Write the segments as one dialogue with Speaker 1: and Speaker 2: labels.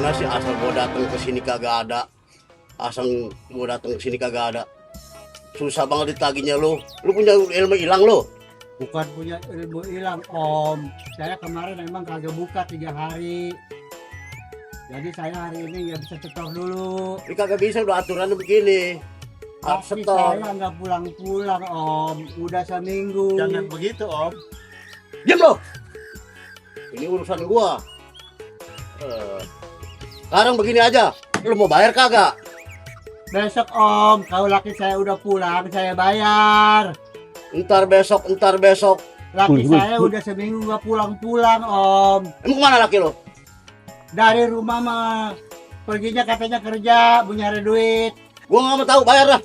Speaker 1: gimana sih asal gua datang ke sini kagak ada. Asal gua datang ke sini kagak ada. Susah banget ditagihnya lu. Lu punya ilmu hilang lu.
Speaker 2: Bukan punya ilmu hilang Om. Saya kemarin emang kagak buka 3 hari. Jadi saya hari ini nggak bisa setor dulu.
Speaker 1: Ini kagak bisa udah aturannya begini. Harus
Speaker 2: Tapi
Speaker 1: setor.
Speaker 2: saya nggak pulang-pulang Om. Udah seminggu.
Speaker 3: Jangan begitu Om.
Speaker 1: Diam lo. Ini urusan gua. Sekarang begini aja. Lu mau bayar kagak?
Speaker 2: Besok Om, kalau laki saya udah pulang, saya bayar.
Speaker 1: Entar besok.
Speaker 2: Laki saya udah seminggu nggak pulang-pulang Om.
Speaker 1: Emang kemana laki lo?
Speaker 2: Dari rumah mah perginya katanya kerja, punya duit.
Speaker 1: Gua nggak mau tahu, bayar lah.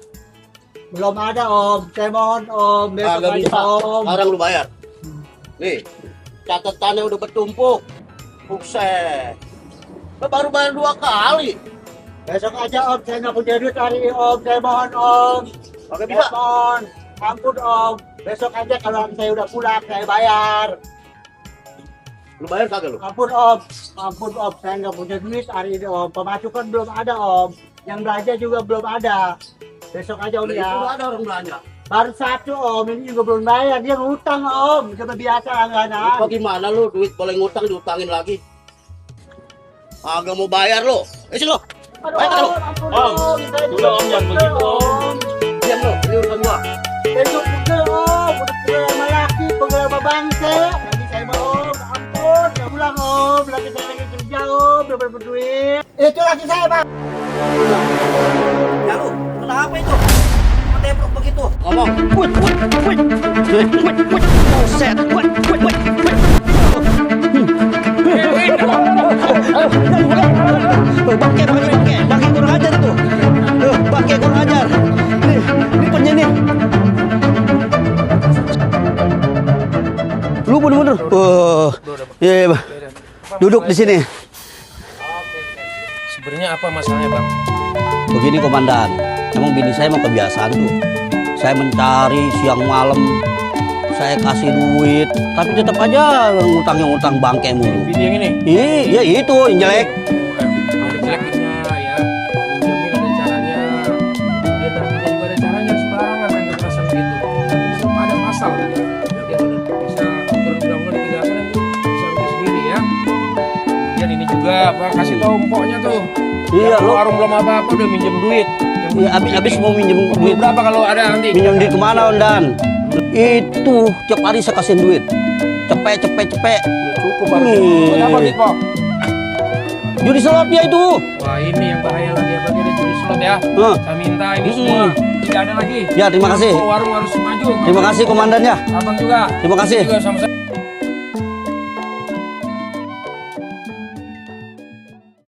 Speaker 2: Belum ada Om. Saya mohon Om, besok
Speaker 1: Kagak
Speaker 2: aja
Speaker 1: bisa.
Speaker 2: Om.
Speaker 1: Sekarang lu bayar. Nih, catatannya udah bertumpuk. Buset. Lu baru bayar 2 kali.
Speaker 2: Besok aja Om, saya nggak punya duit hari ini Om. Saya mohon Om.
Speaker 1: Kagak bisa.
Speaker 2: Saya mohon. Ampun Om. Besok aja kalau saya udah pulang, saya bayar.
Speaker 1: Lu bayar kagak lu?
Speaker 2: Ampun Om. Ampun Om, saya nggak punya duit hari ini Om. Pemasukan belum ada Om. Yang belanja juga belum ada. Besok aja Om
Speaker 1: Itu
Speaker 2: ya.
Speaker 1: ada orang belanja.
Speaker 2: Baru 1 Om, ini juga belum bayar. Dia ngutang Om. Seperti biasa langganan.
Speaker 1: Apa gimana lu? Duit boleh ngutang diutangin lagi. Agak mau bayar lo. Sini lo.
Speaker 2: Aduh,
Speaker 1: Baik,
Speaker 2: Om, ampun Om. Saya
Speaker 3: Udah Om, jangan begitu Om.
Speaker 1: Diam lo. Ini urusan gua.
Speaker 2: Besok pegel Om. Udah pegel sama laki, pegel sama bangke. Nanti saya mau Om. Ampun, ya pulang Om. Laki saya lagi kerja Om. Udah berduit. Itu laki saya Pak.
Speaker 4: Ya lu, kenapa itu? Mendebrok begitu.
Speaker 1: Ngomong.
Speaker 4: Buset. Bangke kurang ajar itu. Bangke kurang ajar. Ini pennya nih. Lu bener-bener. Iya, Bang. Duduk di sini.
Speaker 3: Sebenarnya apa masalahnya Bang?
Speaker 4: Begini komandan, emang bini saya emang kebiasaan tuh. Saya mencari siang malam, saya kasih duit, tapi tetap aja ngutang bangke mulu.
Speaker 3: Bini yang ini?
Speaker 4: Iya itu yang jelek.
Speaker 3: Ada jeleknya ya. Pinjamin ada caranya. Dia nantinya juga ada caranya sembarangan main kekerasan begitu. Semua ada pasal tadi. Dia bisa turun undang-undang ditegakkan nanti bisa rugi sendiri ya. Kemudian ini juga apa kasih tahu empoknya tuh.
Speaker 4: Iya,
Speaker 3: Yang
Speaker 4: lo-
Speaker 3: warung belum apa-apa udah minjem duit.
Speaker 4: Iya, abis mau minjem duit.
Speaker 3: Berapa kalau ada nanti?
Speaker 4: Minjem duit kemana Ondan? Itu tiap hari saya kasihin duit. Cepet.
Speaker 3: Udah cukup baru.
Speaker 4: Nih.
Speaker 3: Buat apa duit Pok?
Speaker 4: Judi slot dia itu.
Speaker 3: Wah ini yang bahaya lagi apalagi ada judi slot ya.
Speaker 4: Hah.
Speaker 3: Saya minta ini semua tidak ada lagi.
Speaker 4: Ya, terima kasih.
Speaker 3: Warung harus maju.
Speaker 4: Terima kasih komandan ya.
Speaker 3: Abang juga.
Speaker 4: Terima kasih.
Speaker 3: Juga sama-sama.